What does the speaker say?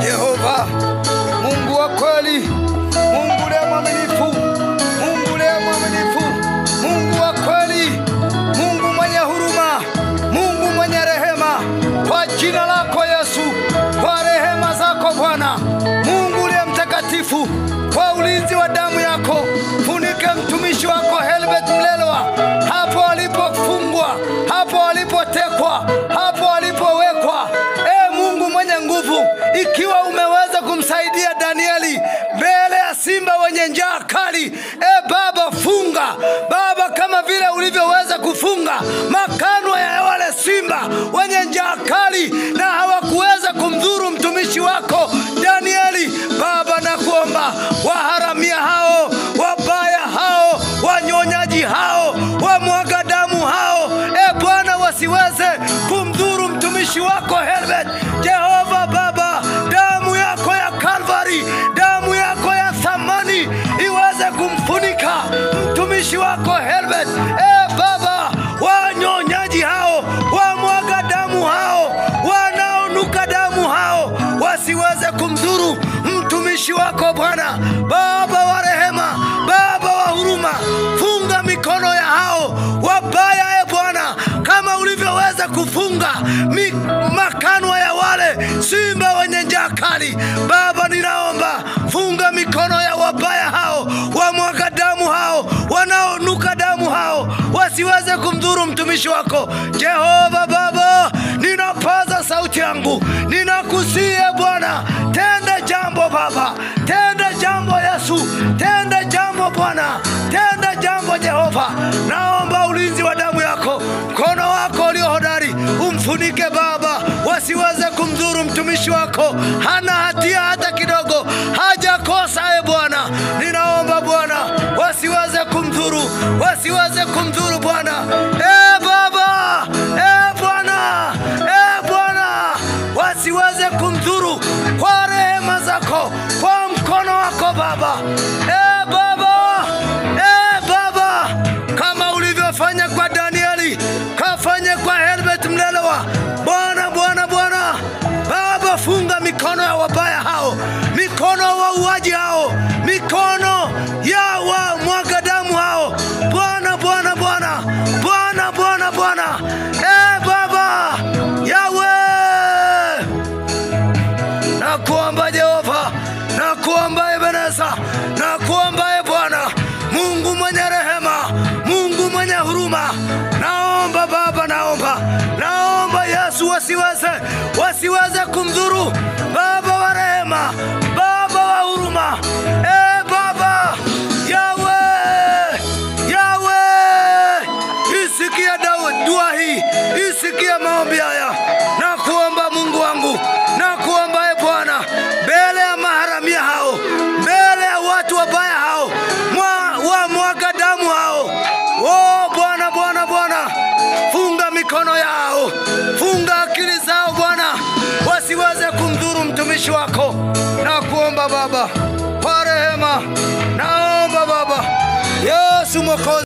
Jehova, Mungu wa kweli, Mungu uliye mwaminifu, Mungu uliye mwaminifu, Mungu wa kweli, Mungu mwenye huruma, Mungu mwenye rehema, kwa jina lako Yesu, kwa rehema zako Bwana, Mungu uliye mtakatifu, kwa ulinzi wa damu yako, funike mtumishi wako Helbeth Mlelwa hapo alipofungwa, hapo alipotekwa, hapo alipowekwa. Mungu mwenye nguvu, ikiwa umeweza kumsaidia Danieli mbele ya simba wenye njaa kali, Baba funga Baba, kama vile ulivyoweza kufunga makanwa ya wale simba wenye njaa kali na hawakuweza kumdhuru mtumishi wako Danieli. Baba nakuomba, waharamia hao, wabaya hao, wanyonyaji hao, wamwaga damu hao, Bwana wasiweze kumdhuru mtumishi wako Helbeth. Jehova Baba, damu yako ya Calvary, damu yako ya thamani iweze kumfunika mtumishi wako Helbeth. Baba, wanyonyaji hao, wamwaga damu hao, wanaonuka damu hao, wasiweze kumdhuru mtumishi wako Bwana. Baba wa rehema, Baba wa huruma, funga mikono ya hao wabaya, Bwana, kama ulivyoweza kufunga makanwa ya wale simba wenye njaa kali. Baba ninaomba, funga mikono ya wabaya hao, wamwaga damu hao, wanaonuka damu hao, wasiweze kumdhuru mtumishi wako. Jehova Baba, ninapaza sauti yangu, ninakusihi Bwana, tenda jambo Baba, tenda jambo Yesu, tenda jambo Bwana, tenda jambo Jehova. Naomba ulinzi wa damu yako, mkono wako ulio hodari umfunike Baba, wasiweze kumdhuru mtumishi wako. Hana hatia hata kidogo, hajakosa Bwana. Ninaomba Bwana, wasiweze kumdhuru, wasiweze kumdhuru Bwana. Baba, Bwana, Bwana, wasiweze kumdhuru kwa rehema zako, kwa mkono wako Baba. Baba, Baba, kama ulivyofanya kwa Danieli, kafanye kwa Helbeth Mlelwa. Bwana, Bwana, Bwana, Baba, funga mikono ya wabaya hao, mikono ya wauaji hao, mikono ya wamwaga damu hao. Bwana, Bwana, Bwana, Bwana, Bwana, Bwana, Baba, Yawe, nakuomba Jehova, nakuomba Ebeneza, nakuomba Bwana, Mungu mwenye rehema, Mungu mwenye huruma. Naomba Baba, naomba, naomba Yesu, wasiweze, wasiweze kumdhuru Baba wa rehema, Baba wa huruma. Baba, Yawe, Yawe, isikia dua hii, isikia maombi haya. Nakuomba Mungu wangu, nakuomba Bwana, mbele ya maharamia hao, mbele ya watu wabaya hao, wamwaga damu hao. Oh Bwana, Bwana, Bwana, funga mikono yao, funga akili zao Bwana, wasiweze kumdhuru mtumishi wako. Nakuomba Baba, kwa rehema, naomba Baba, Yesu Mwokozi.